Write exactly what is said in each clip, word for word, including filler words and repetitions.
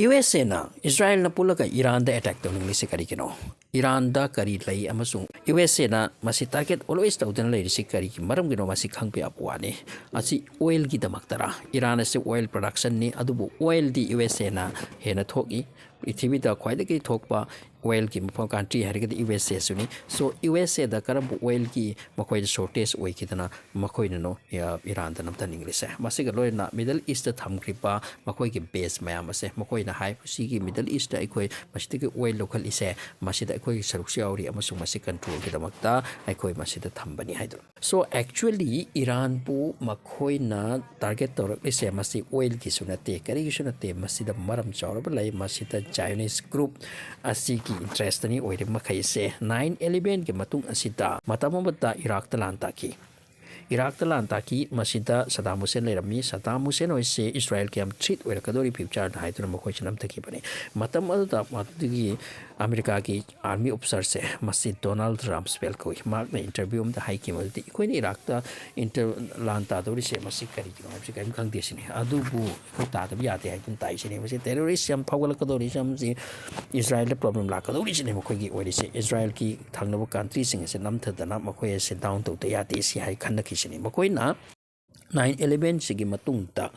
U S ꯑꯦꯅ, ꯏꯁꯔꯥꯌꯦꯜꯅ ꯄꯨꯜꯂꯒ ꯏꯔꯥꯟꯗ attack ꯇꯧꯅꯤꯡꯂꯤꯁꯦ ꯀꯔꯤꯒꯤꯅꯣ? ꯏꯔꯥꯟꯗ ꯀꯔꯤ ꯂꯩ ꯑꯃꯁꯨꯡ ꯌꯨ ꯑꯦꯁ ꯑꯦꯅ ꯃꯁꯤ ꯇꯥꯔꯒꯦꯠ ꯑꯣꯜꯋꯦꯁ ꯇꯧꯗꯨꯅ ꯂꯩꯔꯤꯁꯤ ꯀꯔꯤꯒꯤ ꯃꯔꯝꯒꯤꯅꯣ? ꯃꯁꯤ ꯈꯪꯕ ꯌꯥꯕ ꯋꯥꯅꯤ꯫ ꯑꯁꯤ ꯑꯣꯏꯜꯒꯤꯗꯃꯛꯇꯔꯥ? ꯏꯔꯥꯟ ꯑꯁꯤ ꯑꯣꯏꯜ ꯄ꯭ꯔꯗꯛꯁꯟꯅꯤ, ꯑꯗꯨꯕꯨ ꯑꯣꯏꯜꯗꯤ ꯌꯨ ꯑꯦꯁ ꯑꯦꯅ ꯍꯦꯟꯅ ꯊꯣꯛꯏ꯫ ꯄ꯭ꯔꯤꯊꯤꯕꯤꯗ ꯈ꯭ꯋꯥꯏꯗꯒꯤ ꯊꯣꯛꯄ ꯑꯣꯏꯜꯒꯤ ꯃꯐꯝ ꯀꯟꯇ꯭ꯔꯤ ꯍꯥꯏꯔꯒꯗꯤ ꯌꯨ ꯑꯦꯁ ꯑꯦꯁꯨꯅꯤ꯫ ꯁꯣ ꯌꯨ ꯑꯦꯁ ꯑꯦꯗ ꯀꯔꯝꯕ ꯑꯣꯏꯜꯒꯤ ꯃꯈꯣꯏꯗ ꯁꯣꯔꯇꯦꯖ ꯑꯣꯏꯈꯤꯗꯅ ꯃꯈꯣꯏꯅꯅꯣ, ꯑ, ꯏꯔꯥꯟꯗ ꯅꯝꯊꯅꯤꯡꯂꯤꯁꯦ? ꯃꯁꯤꯒ ꯂꯣꯏꯅꯅ ꯃꯤꯗꯜ ꯏꯁꯇ ꯊꯝꯈ꯭ꯔꯤꯕ ꯃꯈꯣꯏꯒꯤ ꯕꯦꯁ ꯃꯌꯥꯝ ꯑꯁꯦ ꯃꯈꯣꯏꯅ ꯍꯥꯏ, ꯁꯤꯒꯤ ꯃꯤꯗꯜ ꯏꯁꯇ ꯑꯩꯈꯣꯏ ꯃꯁꯤꯗꯒꯤ ꯑꯣꯏꯜ ꯂꯧꯈꯠꯂꯤꯁꯦ, ꯃꯁꯤꯗ ꯑꯩꯈꯣꯏꯒꯤ ꯁꯔꯨꯛꯁꯨ ꯌꯥꯎꯔꯤ ꯑꯃꯁꯨꯡ ꯃꯁꯤ ꯀꯟꯇ꯭ꯔꯣꯜꯒꯤꯗꯃꯛꯇ ꯑꯩꯈꯣꯏ ꯃꯁꯤꯗ ꯊꯝꯕꯅꯤ ꯍꯥꯏꯗꯨꯅ꯫ ꯁꯣ ꯑꯦꯛꯆꯨꯋꯦꯂꯤ ꯏꯔꯥꯟꯕꯨ ꯃꯈꯣꯏꯅ ꯇꯥꯔꯒꯦꯠ ꯇꯧꯔꯛꯂꯤꯁꯦ ꯃꯁꯤ ꯑꯣꯏꯜꯒꯤꯁꯨ ꯅꯠꯇꯦ, ꯀꯔꯤꯒꯤꯁꯨ ꯅꯠꯇꯦ, ꯃꯁꯤꯗ ꯃꯔꯝ ꯆꯥꯎꯔꯕ ꯂꯩ꯫ ꯃꯁꯤꯗ ꯖꯥꯏꯑꯣꯅꯤꯁ ꯒ꯭ꯔꯨꯞ ꯑꯁꯤꯒꯤ ꯏꯟꯇꯔꯦꯁꯇꯅꯤ ꯑꯣꯏꯔꯤꯕ ꯃꯈꯩꯁꯦ꯫ ꯅꯥꯏꯟ ꯏꯂꯦꯚꯦꯟꯒꯤ ꯃꯇꯨꯡ ꯑꯁꯤꯗ ꯃꯇꯝ ꯑꯃꯗ ꯏꯔꯥꯛꯇ ꯂꯥꯟ ꯇꯥꯈꯤ꯫ ꯏꯔꯥꯛꯇ ꯂꯥꯟ ꯇꯥꯈꯤ꯫ ꯃꯁꯤꯗ ꯁꯗꯥꯝ ꯍꯨꯁꯦꯟ ꯂꯩꯔꯝꯃꯤ꯫ ꯁꯗꯥꯝ ꯍꯨꯁꯦꯟ ꯍꯣꯏꯁꯦ ꯏꯁꯔꯥꯌꯦꯜꯒꯤ ꯌꯥꯝ ꯊ꯭ꯔꯤꯠ ꯑꯣꯏꯔꯛꯀꯗꯧꯔꯤ ꯐ꯭ꯌꯨꯆꯔꯗ ꯍꯥꯏꯗꯨꯅ ꯃꯈꯣꯏꯁꯦ ꯅꯝꯊꯈꯤꯕꯅꯤ꯫ ꯃꯇꯝ ꯑꯗꯨꯗ ꯃꯗꯨꯒꯤ ꯑꯃꯦꯔꯤꯀꯥꯒꯤ ꯑꯥꯔꯃꯤ ꯑꯣꯐꯤꯁꯥꯔꯁꯦ, ꯃꯁꯤ ꯗꯣꯅꯥꯜꯗ ꯔꯥꯝꯁꯐꯦꯜ ꯀꯧꯏ꯫ ꯃꯍꯥꯛꯅ ꯏꯟꯇꯔꯚ꯭ꯌꯨ ꯑꯃꯗ ꯍꯥꯏꯈꯤ ꯃꯗꯨꯗꯤ, ꯑꯩꯈꯣꯏꯅ ꯏꯔꯥꯛꯇ ꯏꯟꯇꯔ-, ꯂꯥꯟ ꯇꯥꯗꯧꯔꯤꯁꯦ ꯃꯁꯤ ꯀꯔꯤꯒꯤꯅꯣ ꯍꯥꯏꯕꯁꯤ ꯀꯔꯤꯝ ꯈꯪꯗꯦ ꯁꯤꯅꯤ꯫ ꯑꯗꯨꯕꯨ ꯑꯩꯈꯣꯏ ꯇꯥꯗꯕ ꯌꯥꯗꯦ ꯍꯥꯏꯗꯨꯅ ꯇꯥꯏꯁꯤꯅꯤ꯫ ꯃꯁꯤ ꯇꯦꯔꯣꯔꯤꯁ ꯌꯥꯝ ꯐꯥꯎꯒꯠꯂꯛꯀꯗꯧꯔꯤꯁꯦ, ꯃꯁꯤ ꯏꯁꯔꯥꯌꯦꯜꯗ ꯄ꯭ꯔꯣꯕ꯭ꯂꯦꯝ ꯂꯥꯛꯀꯗꯧꯔꯤꯁꯤꯅꯦ ꯃꯈꯣꯏꯒꯤ ꯑꯣꯏꯔꯤꯁꯦ꯫ ꯏꯁꯔꯥꯌꯦꯜꯒꯤ ꯊꯪꯅꯕ ꯀꯟꯇ꯭ꯔꯤꯁꯤꯡ ꯑꯁꯦ ꯅꯝꯊꯗꯅ ꯃꯈꯣꯏ ꯑꯁꯦ ꯗꯥꯎꯟ ꯇꯧꯗ ꯌꯥꯗꯦ ꯁꯤ ꯍꯥꯏ ꯈꯟꯅꯈꯤꯁꯤꯅꯤ꯫ ꯃꯈꯣꯏꯅ ꯅꯥꯏꯟ ꯏꯂꯦꯚꯦꯟꯁꯤꯒꯤ ꯃꯇꯨꯡꯗ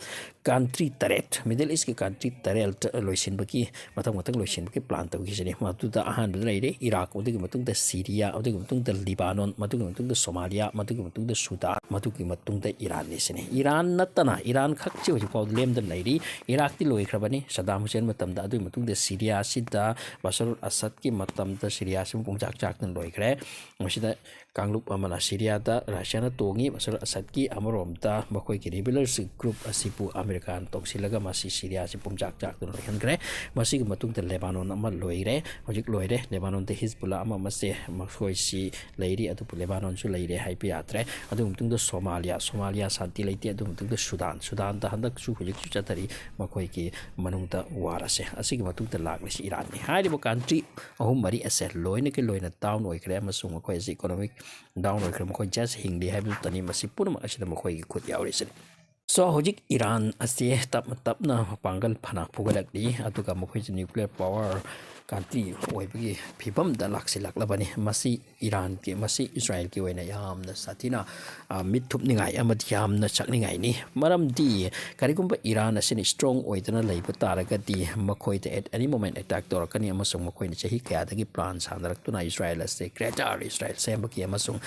ꯀꯟꯇ꯭ꯔꯤ ꯇꯔꯦꯠ, ꯃꯤꯗꯜ ꯏꯁꯀꯤ ꯀꯟꯇ꯭ꯔꯤ ꯇꯔꯦꯠ ꯂꯣꯏꯁꯤꯟꯕꯒꯤ, ꯃꯊꯪ ꯃꯊꯪ ꯂꯣꯏꯁꯤꯟꯕꯒꯤ ꯄ꯭ꯂꯥꯟ ꯇꯧꯈꯤꯁꯤꯅꯤ꯫ ꯃꯗꯨꯗ ꯑꯍꯥꯟꯕꯗ ꯂꯩꯔꯦ ꯏꯔꯥꯛ, ꯑꯗꯨꯒꯤ ꯃꯇꯨꯡꯗ ꯁꯤꯔꯤꯌꯥ, ꯑꯗꯨꯒꯤ ꯃꯇꯨꯡꯗ ꯂꯤꯕꯥꯅꯣꯟ, ꯃꯗꯨꯒꯤ ꯃꯇꯨꯡꯗ ꯁꯣꯃꯥꯂꯤꯌꯥ, ꯃꯗꯨꯒꯤ ꯃꯇꯨꯡꯗ ꯁꯨꯗꯥꯟ, ꯃꯗꯨꯒꯤ ꯃꯇꯨꯡꯗ ꯏꯔꯥꯟꯅꯤ ꯁꯤꯅꯤ꯫ ꯏꯔꯥꯟ ꯅꯠꯇꯅ, ꯏꯔꯥꯟ ꯈꯛꯁꯤ ꯍꯧꯖꯤꯛ ꯐꯥꯎꯗ ꯂꯦꯝꯗꯅ ꯂꯩꯔꯤ꯫ ꯏꯔꯥꯛꯇꯤ ꯂꯣꯏꯈ꯭ꯔꯕꯅꯤ ꯁꯗꯥꯝ ꯍꯨꯁꯦꯟ ꯃꯇꯝꯗ, ꯑꯗꯨꯒꯤ ꯃꯇꯨꯡꯗ ꯁꯤꯔꯤꯌꯥꯁꯤꯗ ꯕꯁꯔ ꯑꯁꯗꯀꯤ ꯃꯇꯝꯗ ꯁꯤꯔꯤꯌꯥꯁꯤ ꯄꯨꯝꯆꯥꯛ ꯆꯥꯛꯇꯅ ꯂꯣꯏꯈ꯭ꯔꯦ꯫ ꯃꯁꯤꯗ ꯀꯥꯡꯂꯨꯞ ꯑꯃꯅ ꯁꯤꯔꯤꯌꯥꯗ ꯔꯁꯤꯌꯥꯅ ꯇꯣꯡꯉꯤ꯫ ꯕꯁꯔ ꯑꯁꯗꯀꯤ ꯑꯃꯔꯣꯝꯗ ꯃꯈꯣꯏꯒꯤ ꯔꯤꯕꯦꯂꯔꯁ ꯒ꯭ꯔꯨꯞ ꯑꯁꯤꯕꯨ ꯑꯃꯦꯔꯤꯀꯥꯅ ꯇꯧꯁꯤꯜꯂꯒ ꯃꯁꯤ ꯁꯤꯔꯤꯌꯥꯁꯤ ꯄꯨꯝꯆꯥꯛ ꯆꯥꯛꯇꯨꯅ ꯂꯣꯏꯍꯟꯈ꯭ꯔꯦ꯫ ꯃꯁꯤꯒꯤ ꯃꯇꯨꯡꯗ ꯂꯦꯕꯥꯅꯣꯟ ꯑꯃ ꯂꯣꯏꯔꯦ, ꯍꯧꯖꯤꯛ ꯂꯣꯏꯔꯦ꯫ ꯂꯦꯕꯥꯅꯣꯟꯗ ꯍꯤꯖꯕꯨꯜꯂꯥ ꯑꯃ ꯑꯃꯁꯦ ꯃꯈꯣꯏꯁꯤ ꯂꯩꯔꯤ, ꯑꯗꯨꯕꯨ ꯂꯦꯕꯥꯅꯣꯟꯁꯨ ꯂꯩꯔꯦ ꯍꯥꯏꯕ ꯌꯥꯗ꯭ꯔꯦ꯫ ꯑꯗꯨꯒꯤ ꯃꯇꯨꯡꯗ ꯁꯣꯃꯥꯂꯤꯌꯥ, ꯁꯣꯃꯥꯂꯤꯌꯥ ꯁꯥꯟꯇꯤ ꯂꯩꯇꯦ꯫ ꯑꯗꯨꯒꯤ ꯃꯇꯨꯡꯗ ꯁꯨꯗꯥꯟ, ꯁꯨꯗꯥꯟꯗ ꯍꯟꯗꯛꯁꯨ ꯍꯧꯖꯤꯛꯁꯨ ꯆꯠꯊꯔꯤ ꯃꯈꯣꯏꯒꯤ ꯃꯅꯨꯡꯗ ꯋꯥꯔ ꯑꯁꯦ꯫ ꯑꯁꯤꯒꯤ ꯃꯇꯨꯡꯗ ꯂꯥꯛꯂꯤꯁꯤ ꯏꯔꯥꯟꯅꯤ꯫ ꯍꯥꯏꯔꯤꯕ ꯀꯟꯇ꯭ꯔꯤ ꯑꯍꯨꯝ ꯃꯔꯤ ꯑꯁꯦ ꯂꯣꯏꯅꯒꯤ ꯂꯣꯏꯅ ꯗꯥꯎꯟ ꯑꯣꯏꯈ꯭ꯔꯦ ꯑꯃꯁꯨꯡ ꯃꯈꯣꯏ ꯑꯁꯤ ꯏꯀꯣꯅꯣꯃꯤꯛ ꯗꯥꯎꯟ ꯑꯣꯏꯈ꯭ꯔꯦ꯫ ꯃꯈꯣꯏ ꯖꯁ ꯍꯤꯡꯂꯤ ꯍꯥꯏꯕꯗꯨꯇꯅꯤ꯫ ꯃꯁꯤ ꯄꯨꯝꯅꯃꯛ ꯑꯁꯤꯗ ꯃꯈꯣꯏꯒꯤ ꯈꯨꯠ ꯌꯥꯎꯔꯤꯁꯤꯅꯤ꯫ So, ꯍꯧꯖꯤꯛ ꯏꯔꯥꯟ ꯑꯁꯤ ꯇꯞꯅ ꯇꯞꯅ ꯃꯄꯥꯡꯒꯜ ꯐꯅ ꯐꯨꯒꯠꯂꯛꯂꯤ, ꯑꯗꯨꯒ ꯃꯈꯣꯏꯁꯨ nuclear power country ꯑꯣꯏꯕꯒꯤ ꯐꯤꯕꯝꯗ ꯂꯥꯛꯁꯤꯜꯂꯛꯂꯕꯅꯤ꯫ ꯃꯁꯤ ꯏꯔꯥꯟꯒꯤ, ꯃꯁꯤ ꯏꯁꯔꯥꯌꯦꯜꯒꯤ ꯑꯣꯏꯅ ꯌꯥꯝꯅ ꯁꯥꯊꯤꯅ, ꯑ, ꯃꯤꯠ ꯊꯨꯞꯅꯤꯡꯉꯥꯏ ꯑꯃꯗꯤ ꯌꯥꯝꯅ ꯆꯥꯛꯅꯤꯡꯉꯥꯏꯅꯤ꯫ ꯃꯔꯝꯗꯤ ꯀꯔꯤꯒꯨꯝꯕ ꯏꯔꯥꯟ ꯑꯁꯤꯅ strong ꯑꯣꯏꯗꯅ ꯂꯩꯕ ꯇꯥꯔꯒꯗꯤ, ꯃꯈꯣꯏꯗ at any moment attack ꯇꯧꯔꯛꯀꯅꯤ, ꯑꯃꯁꯨꯡ ꯃꯈꯣꯏꯅ ꯆꯍꯤ ꯀꯌꯥꯗꯒꯤ plan ꯁꯥꯟꯅꯔꯛꯇꯨꯅ ꯏꯁꯔꯥꯌꯦꯜ ꯑꯁꯤ Greater ꯏꯁꯔꯥꯌꯦꯜ ꯁꯦꯝꯕꯒꯤ ꯑꯃꯁꯨꯡ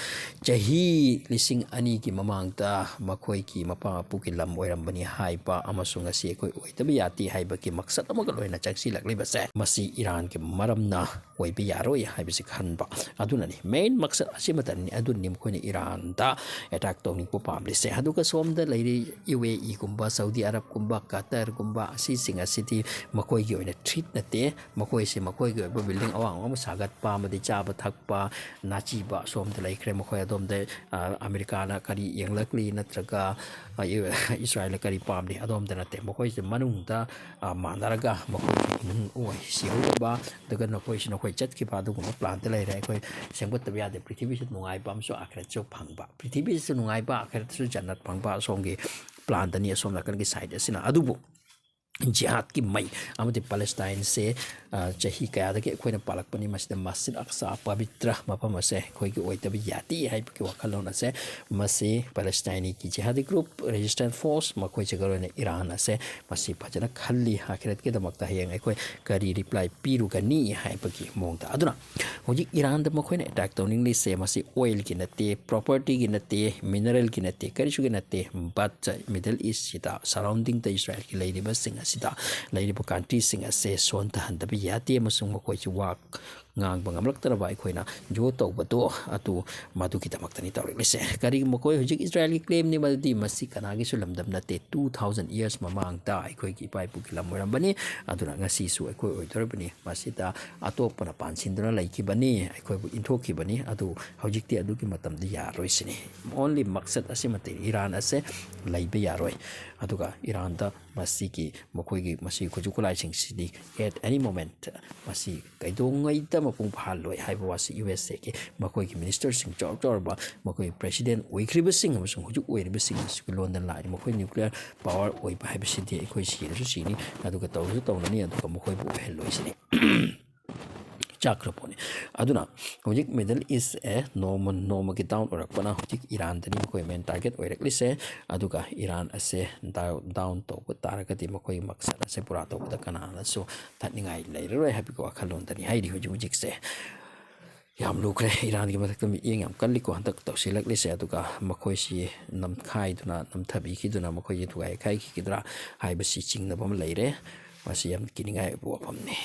ꯆꯍꯤ ꯂꯤꯁꯤꯡ ꯑꯅꯤꯒꯤ ꯃꯃꯥꯡꯗ ꯃꯈꯣꯏꯒꯤ ꯃꯄꯥ ꯃꯄꯨꯒꯤ ꯂꯝ ꯑꯣꯏꯔꯝꯕꯅꯤ ꯍꯥꯏꯕ, ꯑꯃꯁꯨꯡ ꯉꯁꯤ ꯑꯩꯈꯣꯏ ꯑꯣꯏꯗꯕ ꯌꯥꯗꯦ ꯍꯥꯏꯕꯒꯤ ꯃꯛꯁꯠ ꯑꯃꯒ ꯂꯣꯏꯅ ꯆꯪꯁꯤꯜꯂꯛꯂꯤꯕꯁꯦ, ꯃꯁꯤ ꯏꯔꯥꯟꯒꯤ ꯃꯔꯝꯅ ꯑꯣꯏꯕ ꯌꯥꯔꯣꯏ ꯍꯥꯏꯕꯁꯤ ꯈꯟꯕ ꯑꯗꯨꯅꯅꯤ꯫ Main ꯃꯛꯁꯠ ꯑꯁꯤꯃꯇꯅꯤ, ꯑꯗꯨꯅꯤ ꯃꯈꯣꯏꯅ ꯏꯔꯥꯟꯗ attack ꯇꯧꯅꯤꯡꯕ ꯄꯥꯝꯂꯤꯁꯦ꯫ ꯑꯗꯨꯒ ꯁꯣꯝꯗ ꯂꯩꯔꯤ ꯌꯨ ꯑꯦ ꯏꯒꯨꯝꯕ, ꯁꯥꯎꯗꯤ ꯑꯔꯕꯀꯨꯝꯕ, ꯀꯇꯔꯒꯨꯝꯕ, ꯑꯁꯤꯁꯤꯡ ꯑꯁꯤꯗꯤ ꯃꯈꯣꯏꯒꯤ ꯑꯣꯏꯅ threat ꯅꯠꯇꯦ꯫ ꯃꯈꯣꯏꯁꯦ ꯃꯈꯣꯏꯒꯤ ꯑꯣꯏꯕ building ꯑꯋꯥꯡꯕ ꯑꯃ ꯁꯥꯒꯠꯄ ꯑꯃꯗꯤ ꯆꯥꯕ ꯊꯛꯄ ꯅꯥꯆꯤꯕ ꯁꯣꯝꯗ ꯂꯩꯈ꯭ꯔꯦ꯫ ꯃꯈꯣꯏ ꯑꯗꯣꯝꯗ, ꯑ, ꯑꯃꯦꯔꯤꯀꯥꯅ ꯀꯔꯤ ꯌꯦꯡꯂꯛꯂꯤ, ꯅꯠꯇ꯭ꯔꯒ, ꯑ, ꯏ-, ꯏꯁꯔꯥꯌꯦꯜꯅ ꯀꯔꯤ ꯄꯥꯝꯂꯤ, ꯑꯗꯣꯝꯗ ꯅꯠꯇꯦ꯫ ꯃꯈꯣꯏꯁꯦ ꯃꯅꯨꯡꯗ, ꯑ, ꯃꯥꯟꯅꯔꯒ ꯃꯈꯣꯏꯒꯤ ꯏꯃꯨꯡ ꯑꯣꯏ ꯁꯤꯍꯧꯗꯕ, ꯑꯗꯨꯒ ꯅꯈꯣꯏꯁꯨ ꯅꯈꯣꯏ ꯆꯠꯈꯤꯕ ꯑꯗꯨꯒꯨꯝꯕ plan ꯇ ꯂꯩꯔꯦ꯫ ꯑꯩꯈꯣꯏ ꯁꯦꯝꯒꯠꯇꯕ ꯌꯥꯗꯦ, ꯄ꯭ꯔꯤꯊꯤꯕꯤꯁꯨ ꯅꯨꯡꯉꯥꯏꯕ ꯑꯃꯁꯨꯡ ꯑꯥꯈꯤꯔꯠꯁꯨ ꯐꯪꯕ, ꯄ꯭ꯔꯤꯊꯤꯕꯤꯁꯨ ꯅꯨꯡꯉꯥꯏꯕ, ꯑꯥꯈꯤꯔꯠꯁꯨ ꯖꯟꯅꯠ ꯐꯪꯕ, ꯑꯁꯣꯝꯒꯤ plan ꯗꯅꯤ, ꯑꯁꯣꯝ ꯅꯥꯀꯟꯒꯤ side ꯑꯁꯤꯅ꯫ ꯑꯗꯨꯕꯨ ꯖꯤꯍꯥꯗꯀꯤ ꯃꯩ ꯑꯃꯗꯤ ꯄꯦꯂꯦꯁꯇꯥꯏꯟꯁꯦ, ꯑ, ꯆꯍꯤ ꯀꯌꯥꯗꯒꯤ ꯑꯩꯈꯣꯏꯅ ꯄꯥꯜꯂꯛꯄꯅꯤ, ꯃꯁꯤꯗ ꯃꯁꯖꯤꯗ ꯑꯛꯁꯥ ꯄꯕꯤꯇ꯭ꯔ ꯃꯐꯝ ꯑꯁꯦ ꯑꯩꯈꯣꯏꯒꯤ ꯑꯣꯏꯗꯕ ꯌꯥꯗꯦ ꯍꯥꯏꯕꯒꯤ ꯋꯥꯈꯜꯂꯣꯟ ꯑꯁꯦ, ꯃꯁꯤ ꯄꯦꯂꯦꯁꯇꯥꯏꯟꯒꯤ ꯖꯤꯍꯥꯗꯤ group, resistance force, ꯃꯈꯣꯏꯁꯤꯒ ꯂꯣꯏꯅ ꯏꯔꯥꯟ ꯑꯁꯦ ꯃꯁꯤ ꯐꯖꯅ ꯈꯜꯂꯤ꯫ ꯑꯥꯈꯤꯔꯠꯀꯤꯗꯃꯛꯇ ꯍꯌꯦꯡ ꯑꯩꯈꯣꯏ ꯀꯔꯤ reply ꯄꯤꯔꯨꯒꯅꯤ ꯍꯥꯏꯕꯒꯤ ꯃꯑꯣꯡꯗ꯫ ꯑꯗꯨꯅ ꯍꯧꯖꯤꯛ ꯏꯔꯥꯟꯗ ꯃꯈꯣꯏꯅ attack ꯇꯧꯅꯤꯡꯂꯤꯁꯦ, ꯃꯁꯤ oil ꯒꯤ ꯅꯠꯇꯦ, property ꯒꯤ ꯅꯠꯇꯦ, mineral ꯒꯤ ꯅꯠꯇꯦ, ꯀꯔꯤꯁꯨꯒꯤ ꯅꯠꯇꯦ, but Middle East ꯁꯤꯗ, surrounding ꯗ ꯏꯁꯔꯥꯌꯦꯜꯒꯤ ꯂꯩꯔꯤꯕꯁꯤꯡ ꯑꯁꯤꯗ, ꯂꯩꯔꯤꯕ country ꯁꯤꯡ ꯑꯁꯦ ꯁꯣꯟꯊꯍꯟꯗꯕ ꯌꯥꯗꯦ, ꯑꯃꯁꯨꯡ ꯃꯈꯣꯏꯁꯤ ꯋꯥ ꯉꯥꯡꯕ ꯉꯝꯂꯛꯇꯅꯕ ꯑꯩꯈꯣꯏꯅ ꯖꯣ ꯇꯧꯕꯗꯣ ꯑꯗꯨ ꯃꯗꯨꯒꯤꯗꯃꯛꯇꯅꯤ ꯇꯧꯔꯛꯂꯤꯁꯦ꯫ ꯀꯔꯤ ꯃꯈꯣꯏ ꯍꯧꯖꯤꯛ ꯏꯁꯔꯥꯌꯦꯜꯒꯤ claim ꯅꯤ, ꯃꯗꯨꯗꯤ ꯃꯁꯤ ꯀꯅꯥꯒꯤꯁꯨ ꯂꯝꯗꯝ ꯅꯠꯇꯦ, two thousand years ꯃꯃꯥꯡꯗ ꯑꯩꯈꯣꯏꯒꯤ ꯏꯄꯥ ꯏꯄꯨꯒꯤ ꯂꯝ ꯑꯣꯏꯔꯝꯕꯅꯤ, ꯑꯗꯨꯅ ꯉꯁꯤꯁꯨ ꯑꯩꯈꯣꯏ ꯑꯣꯏꯗꯣꯔꯤꯕꯅꯤ꯫ ꯃꯁꯤꯗ ꯑꯇꯣꯞꯄꯅ ꯄꯥꯟꯁꯤꯟꯗꯨꯅ ꯂꯩꯈꯤꯕꯅꯤ, ꯑꯩꯈꯣꯏꯕꯨ ꯏꯟꯊꯣꯛꯈꯤꯕꯅꯤ, ꯑꯗꯨ ꯍꯧꯖꯤꯛꯇꯤ ꯑꯗꯨꯒꯤ ꯃꯇꯝꯗꯤ ꯌꯥꯔꯣꯏ ꯁꯤꯅꯤ꯫ Only ꯃꯛꯁꯠ ꯑꯁꯤꯃꯇ, ꯏꯔꯥꯟ ꯑꯁꯦ ꯂꯩꯕ ꯌꯥꯔꯣꯏ꯫ ꯑꯗꯨꯒ ꯏꯔꯥꯟꯗ ꯃꯁꯤꯒꯤ, ꯃꯈꯣꯏꯒꯤ ꯃꯁꯤꯒꯤ ꯈꯨꯠꯁꯨ ꯈꯨꯠꯂꯥꯏꯁꯤꯡꯁꯤꯗꯤ at any moment ꯃꯁꯤ ꯀꯩꯗꯧꯉꯩꯗ ꯃꯄꯨꯡ ꯐꯥꯍꯜꯂꯣꯏ ꯍꯥꯏꯕ ꯋꯥꯁꯤ ꯌꯨ ꯑꯦꯁ ꯑꯦꯒꯤ ꯃꯈꯣꯏꯒꯤ ꯃꯤꯅꯤꯁꯇꯔꯁꯤꯡ ꯆꯥꯎ ꯆꯥꯎꯔꯕ, ꯃꯈꯣꯏ ꯄ꯭ꯔꯦꯁꯤꯗꯦꯟ ꯑꯣꯏꯈ꯭ꯔꯤꯕꯁꯤꯡ ꯑꯃꯁꯨꯡ ꯍꯧꯖꯤꯛ ꯑꯣꯏꯔꯤꯕꯁꯤꯡ ꯑꯁꯤꯒꯤ ꯂꯣꯟꯗ ꯂꯥꯛꯏ꯫ ꯃꯈꯣꯏ ꯅ꯭ꯌꯨꯀ꯭ꯂꯤꯌꯔ ꯄꯥꯋꯔ ꯑꯣꯏꯕ ꯍꯥꯏꯕꯁꯤꯗꯤ ꯑꯩꯈꯣꯏ ꯁꯤꯔꯁꯨ ꯁꯤꯅꯤ, ꯑꯗꯨꯒ ꯇꯧꯔꯁꯨ ꯇꯧꯅꯅꯤ, ꯑꯗꯨꯒ ꯃꯈꯣꯏꯕꯨ ꯑꯣꯏꯍꯜꯂꯣꯏ ꯁꯤꯅꯤ꯫ ꯆꯥꯛꯈ꯭ꯔ ꯄꯣꯠꯅꯤ꯫ ꯑꯗꯨꯅ ꯍꯧꯖꯤꯛ ꯃꯤꯗꯜ ꯏꯁ ꯑꯦ ꯅꯣꯡꯃ ꯅꯣꯡꯃꯒꯤ ꯗꯥꯎꯟ ꯑꯣꯏꯔꯛꯄꯅ ꯍꯧꯖꯤꯛ ꯏꯔꯥꯟꯗꯅꯤ ꯃꯈꯣꯏ ꯃꯦꯟ ꯇꯥꯔꯒꯦꯠ ꯑꯣꯏꯔꯛꯂꯤꯁꯦ꯫ ꯑꯗꯨꯒ ꯏꯔꯥꯟ ꯑꯁꯦ ꯗꯥꯎꯟ ꯇꯧꯕ ꯇꯥꯔꯒꯗꯤ ꯃꯈꯣꯏꯒꯤ ꯃꯛꯁꯠ ꯑꯁꯦ ꯄꯨꯔꯥ ꯇꯧꯕꯗ ꯀꯅꯥꯅꯁꯨ ꯊꯠꯅꯤꯡꯉꯥꯏ ꯂꯩꯔꯔꯣꯏ ꯍꯥꯏꯕꯒꯤ ꯋꯥꯈꯜꯂꯣꯟꯗꯅꯤ ꯍꯥꯏꯔꯤ ꯍꯧꯖꯤꯛ ꯍꯧꯖꯤꯛꯁꯦ꯫ ꯌꯥꯝ ꯂꯨꯈ꯭ꯔꯦ꯫ ꯏꯔꯥꯟꯒꯤ ꯃꯊꯛꯇ ꯃꯤꯠꯌꯦꯡ ꯌꯥꯝ ꯀꯜꯂꯤꯀꯣ ꯍꯟꯗꯛ ꯇꯧꯁꯤꯜꯂꯛꯂꯤꯁꯦ꯫ ꯑꯗꯨꯒ ꯃꯈꯣꯏꯁꯤ ꯅꯝꯈꯥꯏꯗꯨꯅ, ꯅꯝꯊꯕꯤꯈꯤꯗꯨꯅ ꯃꯈꯣꯏꯁꯤ ꯊꯨꯒꯥꯏ ꯈꯥꯏꯈꯤꯒꯗ꯭ꯔꯥ ꯍꯥꯏꯕꯁꯤ ꯆꯤꯡꯅꯕ ꯑꯃ ꯂꯩꯔꯦ꯫ ꯃꯁꯤ ꯌꯥꯝ ꯀꯤꯅꯤꯡꯉꯥꯏ ꯑꯣꯏꯕ ꯋꯥꯐꯝꯅꯤ꯫